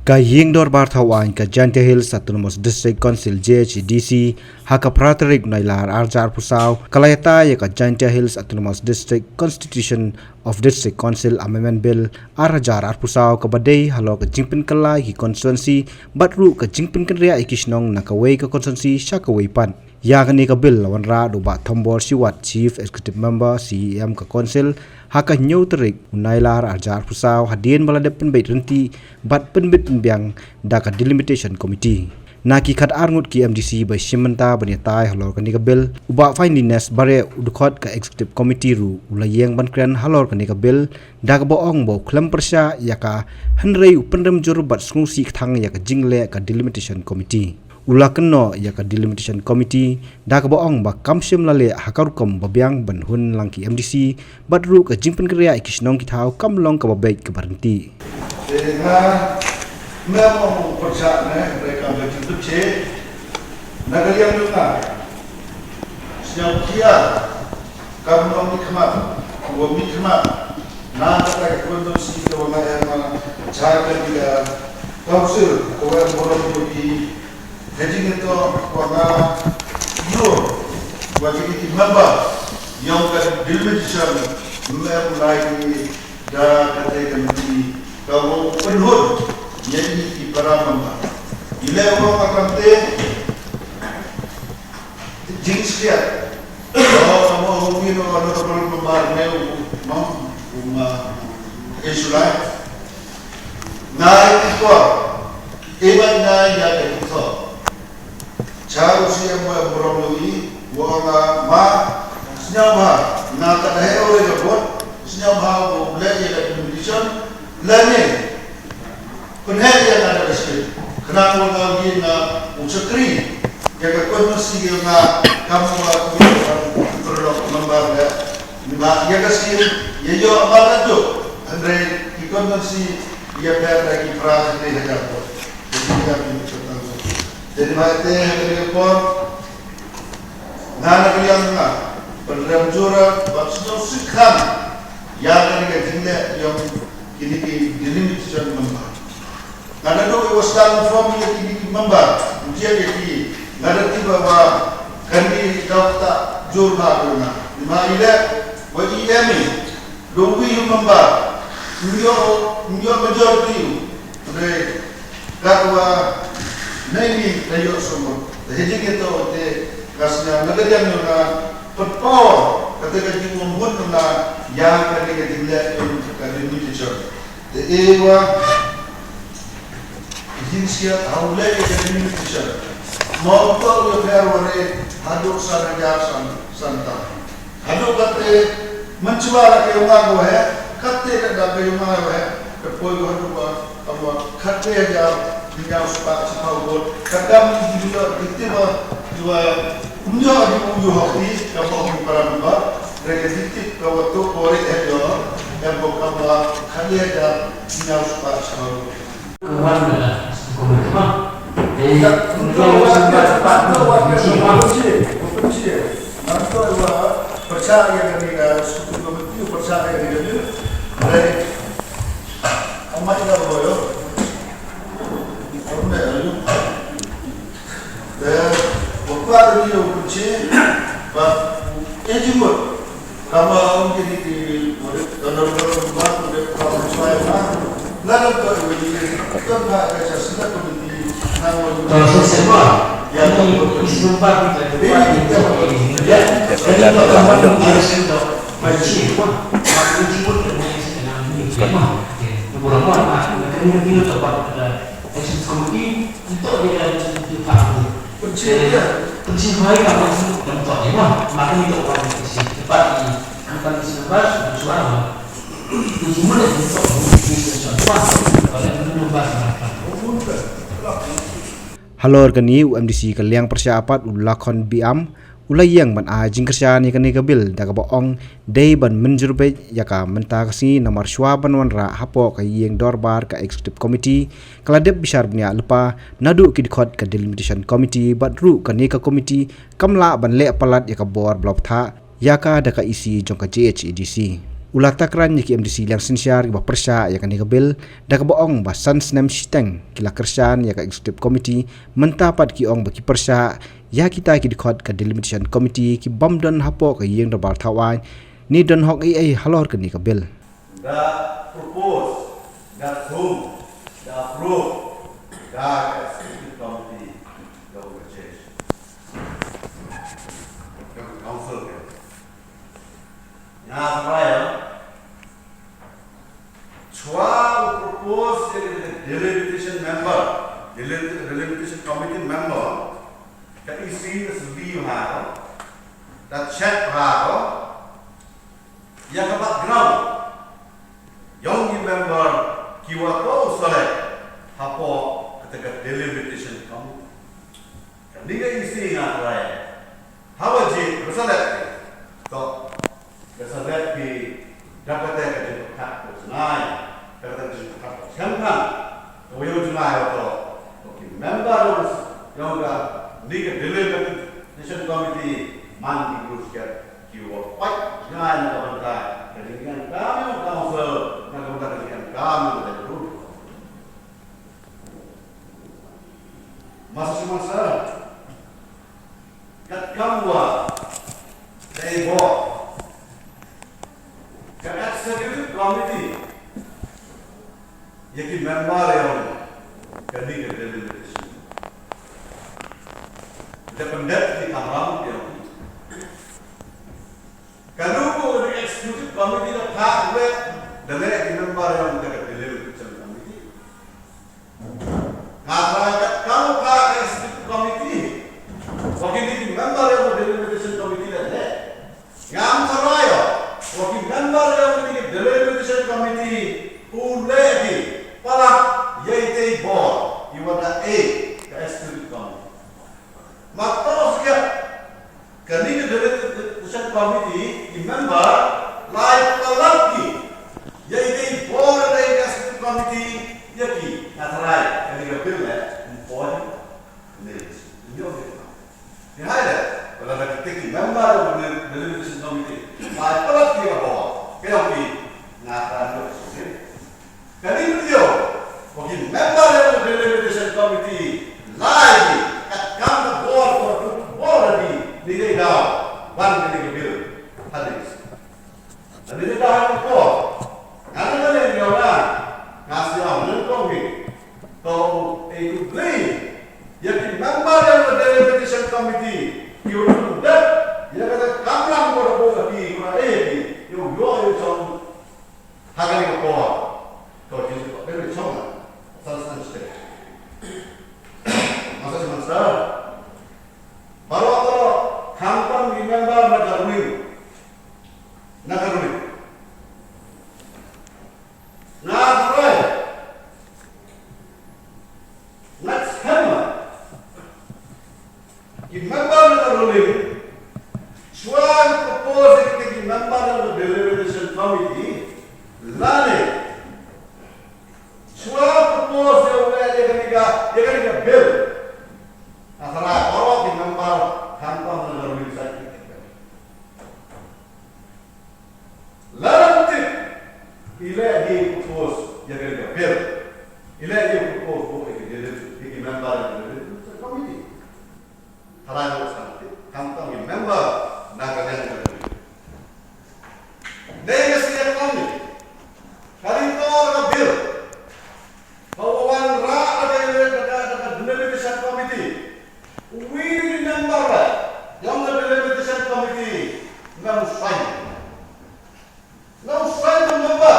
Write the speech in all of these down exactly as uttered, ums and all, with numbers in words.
Ka Ïing Dorbar Thaw Aiñ ka Jaintia Hills Autonomous District Council, J H A D C, ha ka phra tarik u Nailar arhajar arphew saw, ka la ïatai ïa ka Jaintia Hills Autonomous District Constitution of District Council Amendment Bill arhajar arphew saw, kaba dei halor ka jingpynkylla ïa ki constituency bad ruh ka jingpynkynriah ïa ki shnong na kawei ka constituency sha kawei pat. Ïa kane ka bill la wanrah da u Bah Thombor Shiwat, Chief Executive Member, C E M ka Council, ha ka hynñiew tarik u Nailar arhajar arphew saw, hadien ba la dep pynbeit ryntih bad pynbeit pynbiang da ka Delimitation Committee. Na ki khatar ngut ki M D C ba shim bynta ban ïatai halor kane ka bill, u Bah Finelyness Bareh, u dkhot ka Executive Committee ruh u la ïeng ban kren halor kane ka bill, da kaba ong ba u khlem pyrshah ïa ka, hynrei u pynrem jur bad sngewsih kthang ïa ka jingleh ka Delimitation Committee. U la kynnoh ïa ka Delimitation Committee da kaba ong ba kam shym la leh ha ka rukom ba biang ban hun lang ki M D C, bad ruh ka jingpynkynriah ïa ki shnong ki thaw kam long kaba beit kaba ryntih. Te nga, me mo u pyrshah ne, hynrei kam da jingpynshai. Na ka liang jong nga, sñiaw khia, kam long mihkhmat, wa mihkhmat na kata ka constituency ka wa nga em, ah, chair ka dei ka council ka wa em burom jong ki. Ka jingïathuh wa nga ïoh wa ki, ki member yong ka delimitation, em lai ki da kata ka committee ka wa pynhun ïa ki para member. Ila wa ka kamte, jingshliat. Oh, kamu mungkin honorable member ne u mam, u ma, eh, sulai. Ngai ikor, iban ngai ya ke ikor. Charu si em wa burom lui, wa nga ma, sñiaw bha, nga ka dei ore ka bot, sñiaw bha, wa le ya ke condition, lane. Pynheh ïa nga da ka skim. Khnang wa nga ïa nga u shakri ïa ka constituency ïa nga kam wa ïa ka pyrlok member ïa. Nga ïa ka skim ïa ïoh mar ka juk. Hynrei ki constituency ïa pher da ki phra hynrei hajar ko. Jadi ba te hynrei por. Nga na ka liang nga pynrem jur bad sngewsih kthang ïa kane ka jingleh yong kine ki delimitation member. Nga da dei wa sdang form ïa kine ki member, u jied ïa ki, nga da tip ba kane ka dei kata jur bha ka nga. Nga ïaleh wa i em i dei uwei u member, ym ïoh, ym ïoh majority u. Hynrei katwa nai ni ka ïoh sumut. Te hynrei kita te ka sñiaw na ka liang yong nga pynpaw kata ka jingmut yong nga ïa kane ka jingleh yong ka delimitation. Te e wa jingshliat ha u leh ïa ka delimitation. Mo u to u ïapher wa re haduh san hajar san, san tam. Haduh kate, mynchwa la ka ïong nga ko he, kate ka da ka ïong nga ko he, ka poi ko haduh ba, ka ba, kate hajar, hynñiew spah, spah bot, ka dam ni di ïoh, di te ba, di wa, um ïoh di u ïoh hok di, ka ba hok para ba, re ka di ti, ka wa to ko re he ïoh, ka ba, ka ba, kate hajar, hynñiew spah, spah bot. Wan da la, sukuma kuma. Jadi, untuk sumber tempat tu, kunci mah. Halor kane u M D C ka Liang Pyrshah Apat u Lakhon Biam u la ïeng ban ai jingkyrshan ïa kane ka bill da kaba ong dei ban mynjur beit ïa ka mynta ka sngi namar shuwa ban wanrah hapoh ka ïing dorbar ka Executive Committee ka la dep bishar bniah lypa naduh ki dkhot ka Delimitation Committee bad ruh kane ka committee kam lah ban leh palat ïa ka bor ba la bthah ïa ka da ka E C jong ka J H A D C. U la takran ïa ki M D C liang synshar kiba pyrshah ïa kane ka bill, da kaba ong ba san snem shiteng ki la kyrshan ïa ka Executive Committee, mynta pat ki ong ba ki pyrshah ïa kita ki dkhot ka Delimitation Committee ki bym don hapoh ka ïing dorbar thaw aiñ, ne don hok ei ei halor kane ka bill. The proposed, the thum, the approve, the executive committee, the change. Council. Nga try, chwa u propose ïa ka delimitation member, delim-, delimitation committee member, ka E C ka sli ha ko, da check ha ko ïa ka background jong ki member kiwa to select hapoh kata ka delimitation committee. Kane ka E C nga try. Haba jied, ka select ki. To, ka select ki, da kata ka jingpyrkhat ka jngai, da kata ka jingpyrkhat ka jingpyrkhat. Ka wa ïoh jngai wa to, to ki member jong, jong kane ka delimitation committee, man ki briew kiwa pait jngai na ka bynta ka jingïaid kam jong ka council, na ka bynta ka jingïaid kam jong ka council. Master, master. Katkam wa ka ei bor, ka executive committee, ïa ki member jong kane ka delimitation, da pyndep ki kamram jong ki. Kano ka executive committee da phah wei, da leh ki member jong ka delimitation committee. Nga tharai katkam ka executive committee, wa kine ki member jong ka delimitation committee leh leh. Ngam tharai wa ki member jong kine ki delimitation committee u leh ki palat ïa itei i bor iwa da ei ka executive committee. Ma to sngap, kane ka delimitation committee ki member lai palat ki ïa itei i bor da ei ka executive committee ïa ki, nga tharai kane ka bill leh ym poi ne. Ym ïoh ne. Ni hai leh, palat da kitei ki member jong ka delimitation committee lai palat ki ïa ka bor, ka ïong ki, nga tharai ym ïoh ne. Kane ka video, wa ki member jong ka delimitation committee lai ki, katkam ka bor, ka bor, bor lagi, ni dei daw ban kane ka bill hadien. Hadien ni daw ha ka bor. Nga na ka liang jong nga, nga sngewthuh nyngkong hi, to, eh, to blame ïa ki member jong ka delimitation committee kiwa ym dep ïa kata ka kamram kaba buh ha ki, kaba ei ha ki, ïa u ïoh ïa u shong ha kane ka por. To, ki ju dep ïa u shong ha san snem stet. Master, master, baroh baroh khamtam ki member na ka ruling, na ka ruling. Nga tharai, nga tharai ki member na ka ruling, shuwa ki propose ïa ki member na ka delimitation committee, lane shuwa propose ïa u leh ïa kane ka, ïa kane ka bill, nga tharai baroh ki member khamtam na ka ruling side. Lada tip, i leh hi propose ïa kane ka bill, i leh hi propose buh ïa ki delimitation, ïa ki member ïa ki delimitation committee. Tharai ngi sa tip, khamtam ki member na ka liang ka bill. Dei ka sngewthuh kane, ka ri to ka bill. Ba u wanrah da ka, da ka, da ka delimitation committee. Uwi u member jong ka delimitation committee, ngam sign. Ngam sign u member.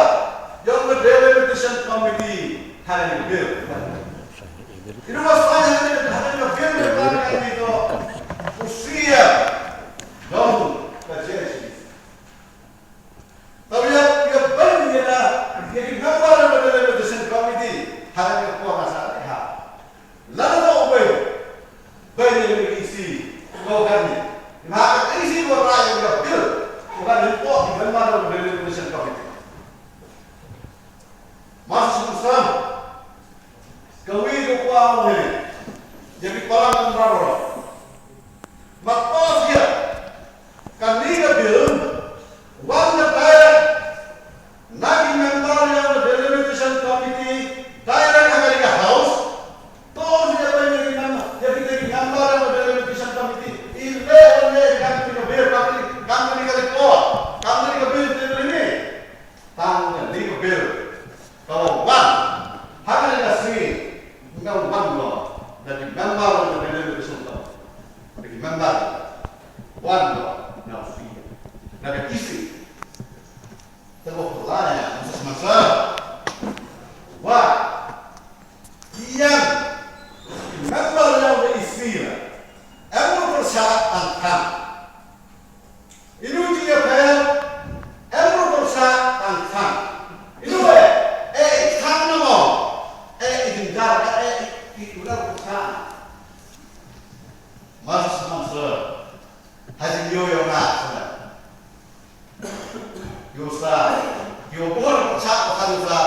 Ïa u bor pyrshah ba kan sa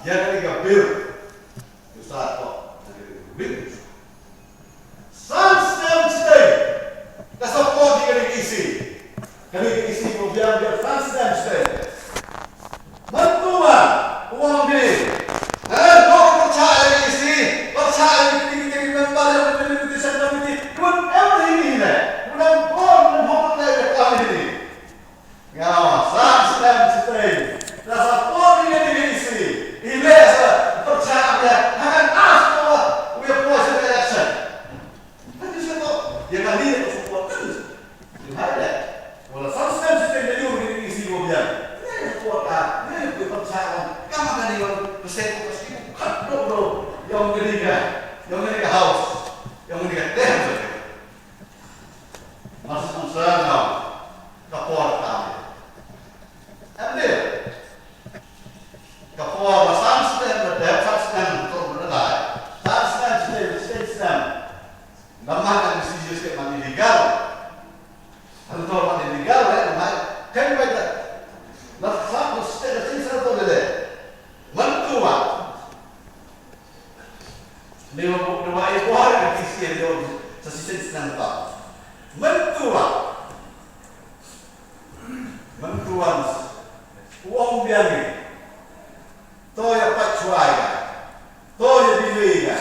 ïa kane ka bill. Ïa sa to. San snem shisien ka support ïa kane ka E C. Kane ka E C ka biang biang san snem shisien. Mynta u ong hi, eh, ko pyrshah ïa ka E C, pyrshah ïa ki, ki, ki member ïa ka Delimitation Committee. Whatever hi hi ne. Whatever, whatever hi hi. Nga ong, san snem shisien. Nga support ïa kane ka E C. I leh sa pyrshah ïa, ha kan as ko, u ïa poi sha election. Hynrei sha to, ïa kane ka support kan. Ïa hai leh. Wala san snem shisien ka ïa kane ka E C ko biang. Ïa support ka, ïa pyrshah ka. Kama kane ka percent ko ka skim kat dok dok. Ïa ong kane ka, ïa ong kane ka house. Ïa ong kane ka tem. Mas concern now. Ka por ka tam. Em dei. Ka por la san snem, la dep san snem, to la dai. San snem, snem, snem, snem. Namar ka decision skem man illegal. Hal to man illegal, eh, namar. Kan bai ta. La san snem, snem, snem, to le. Wan tu wa. Ni wa, ni wa, eh, wa, eh, T C N, ni wa, sa si sen sinan ta. Mentua. Mentua. Wong biang ni. To ya pat chuai ka. To ya bilai ka.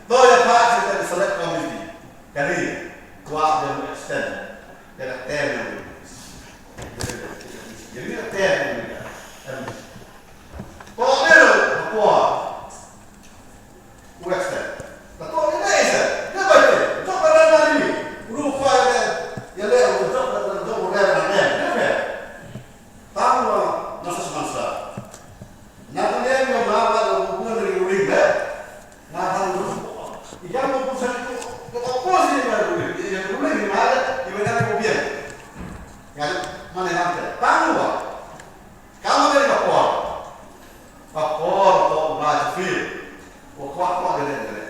To ya pat kita di select committee. Kali, wa dia extend. Dia nak ten yang ni. Jadi dia ten yang ni. Em. To dia, apa? U extend. Ka to ïa leh ïa se. Ïa bai te. Jop ka ran na ri. Ru khwa ïa leh. Ïa leh u jop ka jop u ran na ri. Ïa leh. Tang wa na sa sman sa. Na ka liang ïa ma ba u bun ri u ring leh. Na tang ru. Ïa ma bun sa ri u. Ko ko si ma ru ring. Ïa ru ring ma leh. Ïa ma na ru biang. Ïa ma ne ham te. Tang wa. Ka ma ka por. Ka por to u ba fil. Wa kwah kwah gane gane.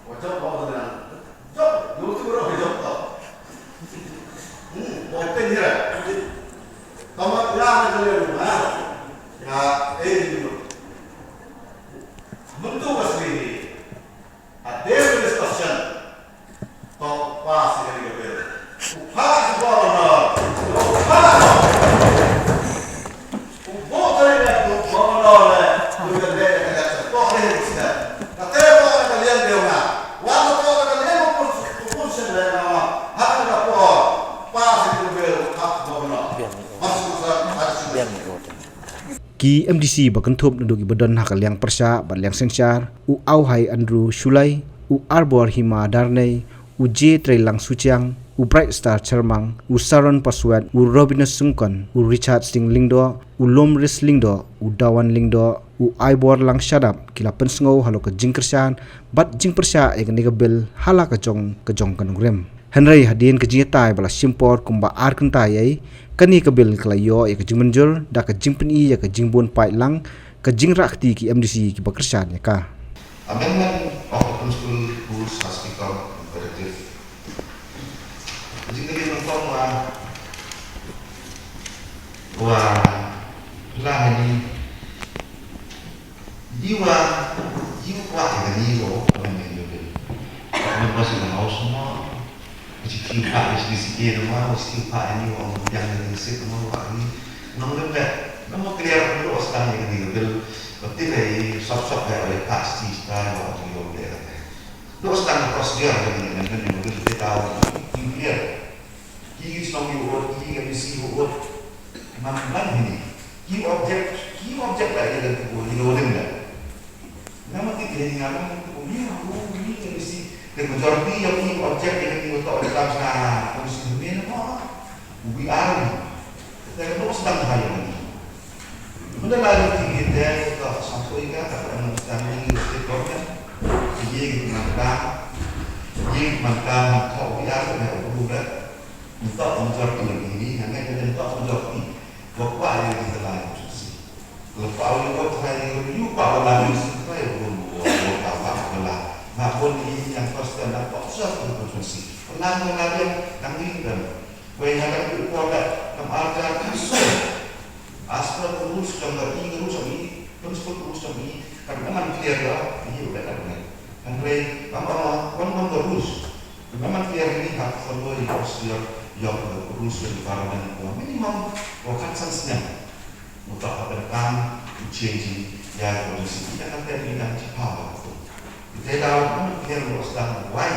Wa jop wa gane. Jop, lu tu ro jop to. Hmm, wa pen hira. Ka ma ya na gane lu ha. Ya, eh, lu. Mentu ka sini. At the end of this question, to pass ïa kane ka bill. U pass u governor. U pass. U vote ïa u governor le. U ka leh ïa ka election. To ïa ka election. Ka te to ka liang de nga. Wa to ka liang u pun u pun shen le nga. Ha ka por. Pass ïa kane ka bill. Pass governor. Mas mas. Ki M D C ba kynthup naduh kiba don ha ka liang pyrshah bad liang synshar, u Auhai Andrew Shullai, u Arbor Hima Darnei, u J Treilang Suchiang, u Bright Star Charmang, u Saron Paswet, u Robinus Sungkon, u Richard Singh Lyngdoh, u Lomris Lyngdoh, u Dawan Lyngdoh, u Aibor Lang Shadap, ki la pynsngew halor ka jingkyrshan bad jingpyrshah ïa kane ka bill ha la ka jong ka jong ka nongrim. Hynrei hadien ka jingïatai ba la shim por kumba ar kynta ïa kane ka bill, ka la ïoh ïa ka jingmynjur da ka jingpyni ïa ka jingbun paidlang, ka jingrah kti ki M D C kiba kyrshan ïa ka. Amendment of the Principal Rules has become imperative. Ka jingkylli nyngkong wa, wa la hani Ïa wa, ïa wa, ïa kane wa, wa, ïa kane wa. Wa, wa, shu la haus mo. Wa, shu kiew pat, wa, shu kiew pat, ïa kane wa, wa, ïa kane wa, wa, ïa kane wa, wa, ïa kane. Nong lem lem. Nong mo clear, nong wa sdang ïa kane wa. Wa, te wa, sop sop wa, wa, pat, sti, sta, wa, wa, ïa kane wa. Nong wa sdang procedure ïa kane wa, ïa kane wa, wa, te ta, wa, clear. Ki shnong ïa u, ki M D C ïa u. Ngan ngan hini. Ki object, ki object la ïa lynti ko, ïa lynti ko. Namar ki ïa nga ngan lynti ko, ïa u, ïa M D C. The majority ïa ki object ïa lynti ko, to ïa kam sha, kam sha ni mo. U B R ni. Te ka dok sedang ha ïa ni. Mynta la ïa ki te, to sangkoi ka, ka understanding with the government. Ïa ki man ka, ïa ki man ka, to B R ko, ïa u, ïa u. Ntok majority lagi ni, hangne ka ntok majority. Wa kwah ïa kita lai constituency. Wa kwah ïa wa try ïa u kwah wa lai constituency, try wa bun wa wa kwah wa lai. Ma bun ni yang first time la kwah sa constituency. Wa lai wa lai yang nang ni kan. Wa yang ada ku kwah da kam ada kan so. As per the rules jong ka, i ka rules jong i, principle rules jong i, kan ym man clear ïa i u leh katne. Hynrei ngam ong wan wan ka rules. Ngam man clear ïa i ha ka follow ïa ka procedure ïa ka rules jong ka government, ka minimum ka khatsan snem. Uta ka pynkan u change ïa ka policy ïa ka ter ïa ka power. Ite da ngam man clear ïa u sdang why.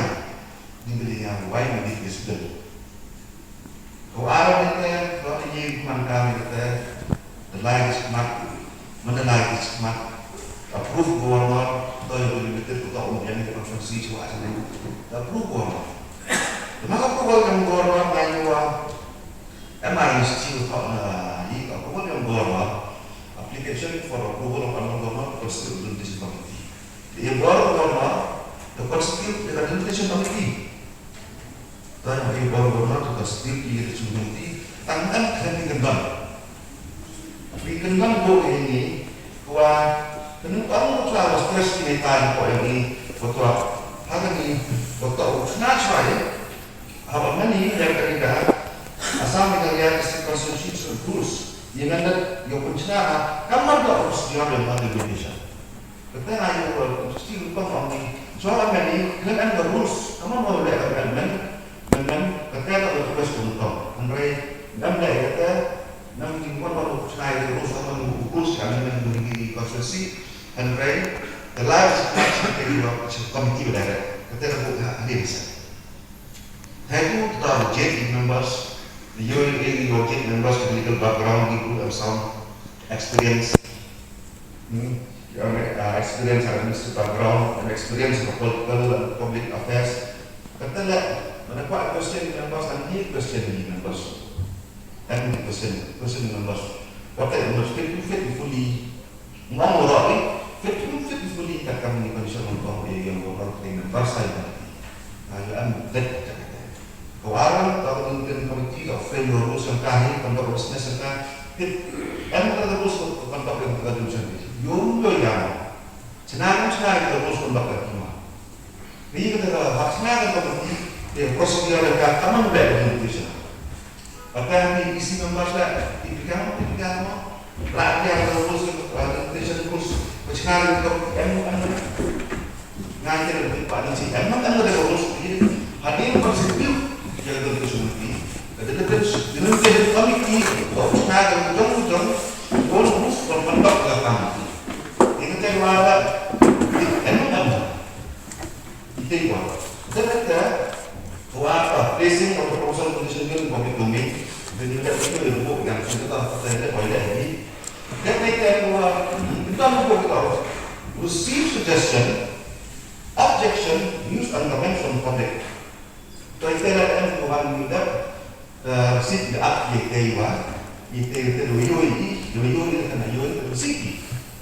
Ni beli ïa why ni beli bill. Ko ara ni te, ko ni man ka ni te, the light is smart, man the light is smart. Approve governor, to ïa beli betul ko to um ïa ni conference wa sini. Approve governor. Maka approve governor na ïa wa. Am I still talk na ïa approve governor? Application for approval of another governor, constitution committee. Ïa governor, the constitution committee. Tang ïa bor bor na tu ka stil ïa ka sumti tang kan kan ni kan ban. Ni kan ban bo ïa ni kwa kan ban bo tla ba stress ni tan ko ïa ni ko tla. Ha kan ni ko tla u chna chwa ïa. Ha ba kan ni ïa ka ni ka Assam ni ka ïa ka constitution rules. Ïa kan da ïa kun chna ha kan ban da u stil ïa ma de bisa. Kata nga ïa u stil u pang ong ni. Jong amendment, ngan em ka rules. Ka mon ong leh ka amendment. Amendment, kata ka request kum tong. Hynrei ngam leh kata, ngam ïa wan wan u chai ka rules, ka mon u rules ka amendment u ri constituency. Hynrei the live is not something you are committee ba direct. Kata ka buk ha ni bisa. Thank you to our J P members, the U A E J P members with legal background, people and some experience. Hmm? Your, uh, experience, administrative background, and experience of political and public affairs. Kata leh, mana kwa question members and ni question ni members. And ni question, question members. What I understand, you fit fully Ngam ro ni, fit fit fully ta kam ni condition ngam ko e yang ko ro ni ba sai ni. Ayo am det ta kata. Ko aram ta ko ni committee of failure rules ang kahi kan ba business ang ka. Fit am ka rules ko kan ba kan ka dun san. Yo yo ya. Chna ngam chna ka rules kan ba ka kima. Ni kata ka hak chna kan ba ni. Procedure ka kamang ba ka dun san. Pata ni isi members la, ipikam, ipikam mo. La pia ka rules, presentation rules. Pachkar ko em em. Ngai ke rules pa ni si em em em rules. Hadin ko si piu. Ya ko si mesti. Kata kata, dengan ke committee, ko na ka jong jong. Ko rules ko pandok ka kam. Ini kan wala. Em em. Ite wan. Dep ite, wa ta, placing of the proposal condition bill in public domain. Then you let people in the book yang kita tak percaya dia boleh ini. Dep ite wa, kita buku kita. Receive suggestion, objection, views and comments from public. To ite la em ko ban ni dep. Ka sit da ap ye te wa, ye te te do yo yi, do yo yi ka na yo yi ka sit.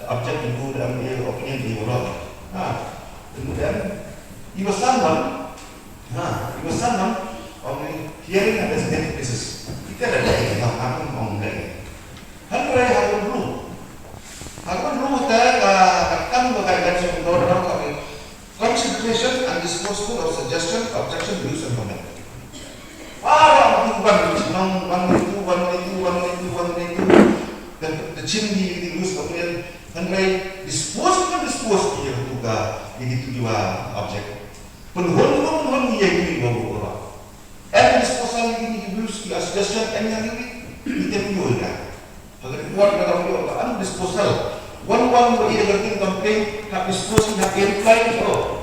Object bu da am ye opinion ye wa. Ha, kemudian, iwa sanam, ha, iwa sanam, ong ni hearing and designated places. Ite da da ye na am ong da ye. Han re ha ko blu. Ha ko blu te ka, ka kam ba ka election do do ka Consideration and disposal of suggestion, objection, views and comment. Para tu ban nong ban tu ban tu ban tu ban tu the the chimney the views of the hynrei dispose kan dispose ki tu ka ki tu jua object. Penhun penhun ye ki bo bo. Em disposal ïa kine ki bills ki suggestion em ïa kine ki tem ïa ka. Ha ka report ka dang ïoh ka em disposal. Wan wan ba ïa ka tin complain ha dispose ha reply ko.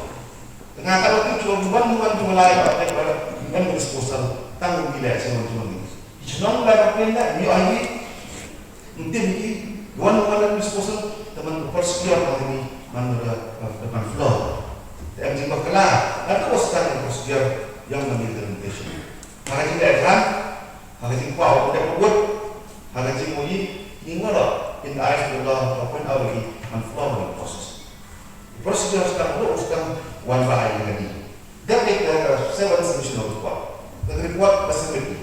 Tengah ka tu chuan wan wan tu lai ba em disposal tang ïa la chuan chuan ni. Chnong la complain la ïa ai Ym tip ki, wan wan la disposal, te man ka procedure ka ni, man da, da, da man flow. Te em jing ba kala, na ka was ka procedure, yang man implementation. Ha ka jing da exam, ha ka jing kwa, da ka wot, ha ka jing mo yi, ni ngoro, in the eyes of the law, ka point out lagi, man flow man process. Procedure ska, lo ska, wan ba ai ka ni. Da ka, da ka seven submission of report. Da ka report, da submit.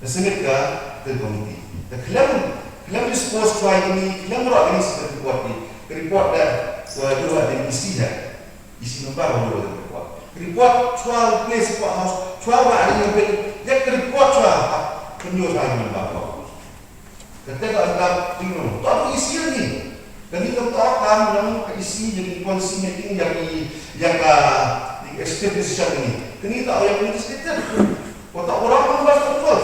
Ka submit ka, ka committee. Ka khlem, khlem dispose chwa ïa kine, khlem rah ïa kine sa ka report ni. Ka report da, wa, da wa da isi ha. Isi member wa da report. Report chwa place ko house, chwa wa da ïa bill, ïa ka report chwa, ha, pynïoh chwa ïa member ko. Kata ka adapt ding long. To ka isi ni. Kani ka to ka long ka isi ïa ki policy making ïa ki ïa ka establishment ni. Kani to ïa ki legislative. Ko to orang pun bas control.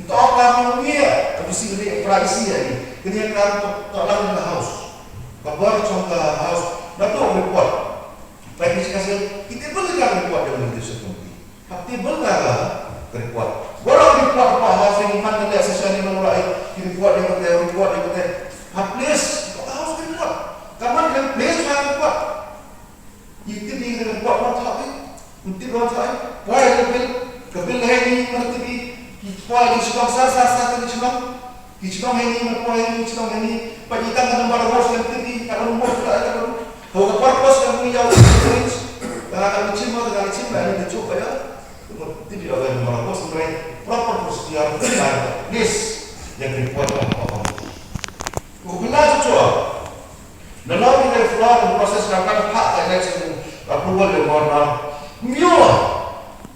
To ka long ni ïa ka isi ni privacy ïa ni. Kani ka to to lang ka house. Ka bar chong ka house. Na to report. Baik ni kasi kita boleh ka report yang legislative committee. Hap table ka ka report. Baroh report pa ha sini man ka session ni man rai report ni kata report ni kata. Hap place ka house report. Kaman ka place ha report. Iti di ka report man thawi. Iti man thawi. Poi ka bill ka bill hai ni man ti di. Ki poi di sibang sa sa sa ti di sibang. Ki chnong heini, ma poi heini, chnong heini. Pat ita ka number of votes kan tip i, ka number of votes ka ka. Ho ka purpose ka mui yau ka change. Ka ka chim ma ka chim ba ni chup ba ya. Mo tip i ba number of votes, right? Proper procedure, list. Yang report ka apa. Ko kena chuchu. Nalor ïa ka floor and process ka kan phah ka election approval ïa ka governor. Mynnor.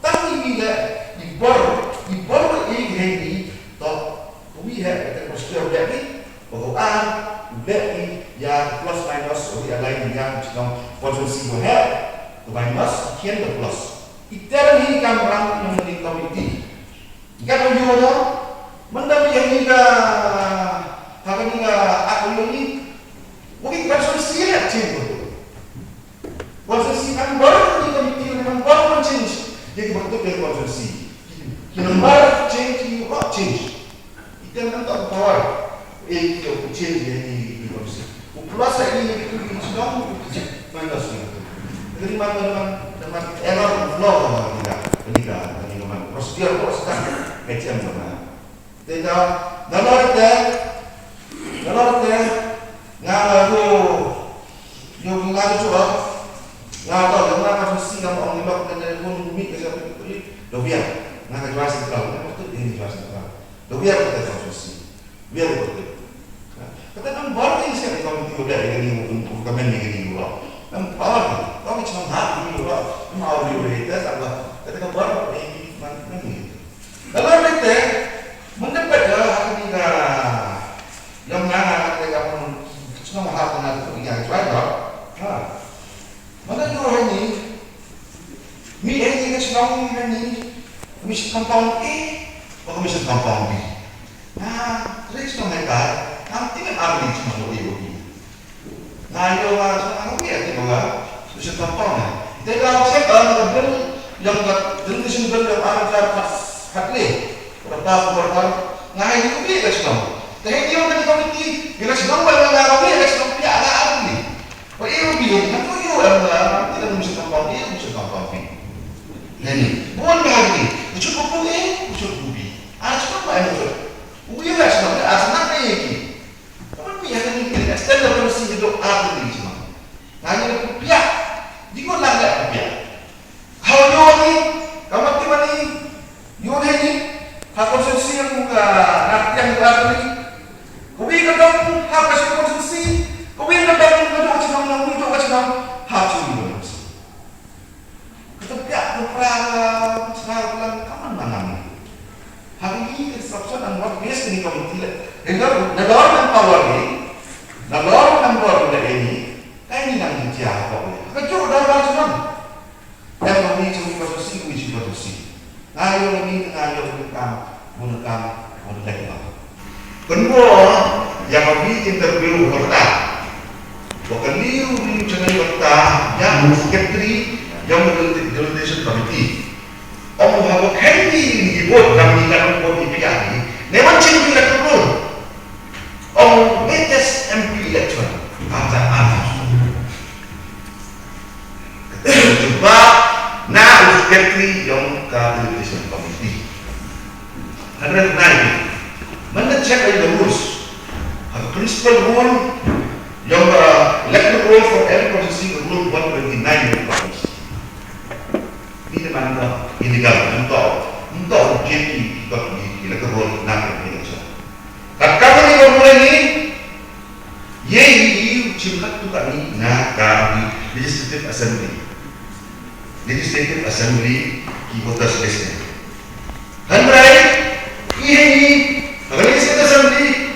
Tang i wi leh i bor, i bor i heini. To, u wi heh ka procedure u leh i. Ba u ar u leh i ïa plus minus u wi align ïa ka shnong constituency u heh. Ka minus khian ka plus. I ter hi kam rang ïa ka committee. Ka to ïoh da mynta bi ïa ka ha ka ni ka ak ïoh ni. Wa ki constituency la change ko. Constituency kan bor ni ka miti kan bor kan change. Ïa ki bor tu ki constituency. Ki number change, ki rock change. Ita kan tak power. Eh, ki change ïa ni ki constituency. U plus ïa ni ki tu ki shnong, u plus minus ni. Jadi man man man man error flow ni ka ni ka ni ka man. Procedure ko sekarang. H M mana. Te da, nalor te, nalor te, nga la yu, yu nga la yu, nga la yu, nga la yu, si nga ma ong ni lok, nga la yu, mi ka sa pi pi, do bia, nga ka jua si kau, nga ka tu ni jua si kau, do bia ka ta sa si, bia ka tu. Kata nang bar ni si ka kau ni tu bia ni ni, ka men ni ni lok, nang bar ni, kau ni cuma hak ni lok, nang au ni lok, kata ka bar ni, man, man ni. Dalam ite, mendapat ha kini ka yang mana kata ka pun senang hal dengan tu yang driver. Ha. Mana tu hari ni? Mi hari ni senang hari ni. Kami senang compound A, atau kami senang compound B. Nah, terus senang mereka. Nanti kan ada di senang lebih lebih. Nga ïoh nga sngewbha ïa ki ba nga shisha compound. Te nga check on ka bill, ïa ka delimitation bill ïa ka ar hajar khatle. Ka pass border nga ïoh ïa ka shnong. Te ïoh ka committee ïa ka shnong ba nga ïoh ïa ka shnong pia nga ar ni. Ba ïoh bi nga tu ïoh em nga ti ka delimitation compound ïoh delimitation compound bi. Nani bun ba ha ni. Uchu ko ko e uchu ko bi. Ar shnong ba em uchu. U ïoh ka shnong ar shnong ba ïoh ki. Kaban phi ha kane ka extend da policy haduh ar tylli ki jingmut. Nga ngi la pynpiah. Jingmut lang leh pynpiah. Hau ïoh ni, ka mat ki mani, ïoh ni ni, ha constituency yang ka nak yang ar tylli. Ka wi ka dong ha ka constituency, ka wi ka dong ka dong ka jingmut, ka wi ka dong ka jingmut, ha constituency. Ka tympiah ka pra ka chna ka plan ka man man nang. Ha ki construction and work base ni committee le. Ringga na dor nang power ni. Na dor nang power ni ini. Kai ni nang ni tia ha ko ni. Ka ju dor ba chna. Yang ni chu ko si ko si ko si. Nga ïoh ni nga ïoh ni kam. Bun kam, bun lek ma. Kynmaw ïa ka wi interview u kyrta. Ba kylli u wi u channel kyrta ïa u secretary ïa u delimitation committee. Ong u haba khein ki vote kam ni ka vote i pia ni. Ne wan chin ki la kyrta. Ong latest M P election. Ata ata. Jubab na u secretary yong ka delimitation committee. Hynrei nai man na check the rules. Ha ka principal rule yong ka electoral roll for every constituency, rule one twenty-nine yong ka constituency. Ni de man ka illegal, nto nto u jin ki ka ki electoral roll na ka election. Katkam kane ka rule ni, ïa i u chim katto katne na ka Legislative Assembly. Legislative Assembly ki voters list ne. Hynrei ïa i ha ka Legislative Assembly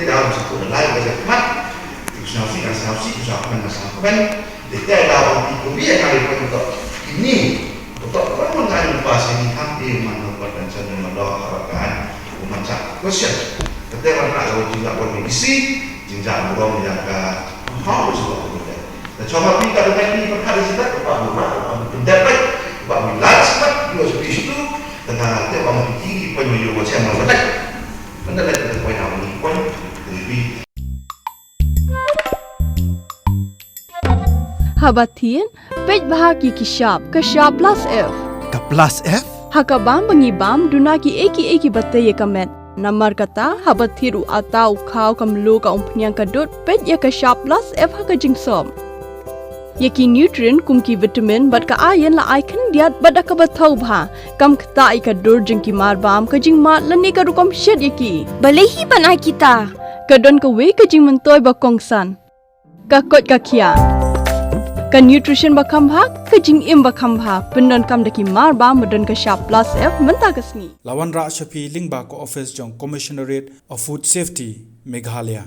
Te daw sa ku lai ka jaka mat. Ku sngewsih, ka sngewsih, ku sngewkmen, ka sngewkmen. Te te daw ki ku ri ka ri pun to. Ini. Betul pun mun ka ni pas ini hampir man ko dan sen man do harapan. Ku man sa question. Te wan ka lo jingga pun isi, jingga burom yang ka. How is it? Te chong ha phi ka dei phi pyrkhat ïa kita, ka ba mut rat, ka ba mut pyndet beit, ka ba mut lait spat, ïoh sha phi shitu, tang te ba mut phi ki pynmih ïoh ba chem ba lait. Pyndet lait ka poi na uni poi, te phi. Haba thied, peit bha ki ki shap, ka shap plus F. Ka plus F? Ha ka bam ba ngi bam, duna ki ei ki ei ki ba tei ïa ka met. Namar kata, haba thied u ata u khaw ka mluh ka umphniang ka dud, peit ïa ka shap plus F ha ka jingsop. Ïa ki nutrient kum ki vitamin bad ka iron la ai khyndiat bad da kaba thaw bha. Kam ktah ïa ka dur jong ki mar bam, ka jingmad lane ka rukom shet ïa ki. Balei hi ban ai kita? Ka don kawei ka jingmyntoi ba kongsan. Ka koit ka khiah. Ka nutrition ba kham bha, ka jingim ba kham bha. Pyndonkam da ki mar bam ba don ka shap plus F mynta ka sngi. La wanrah sha phi lyngba ka office jong Commissionerate of Food Safety, Meghalaya.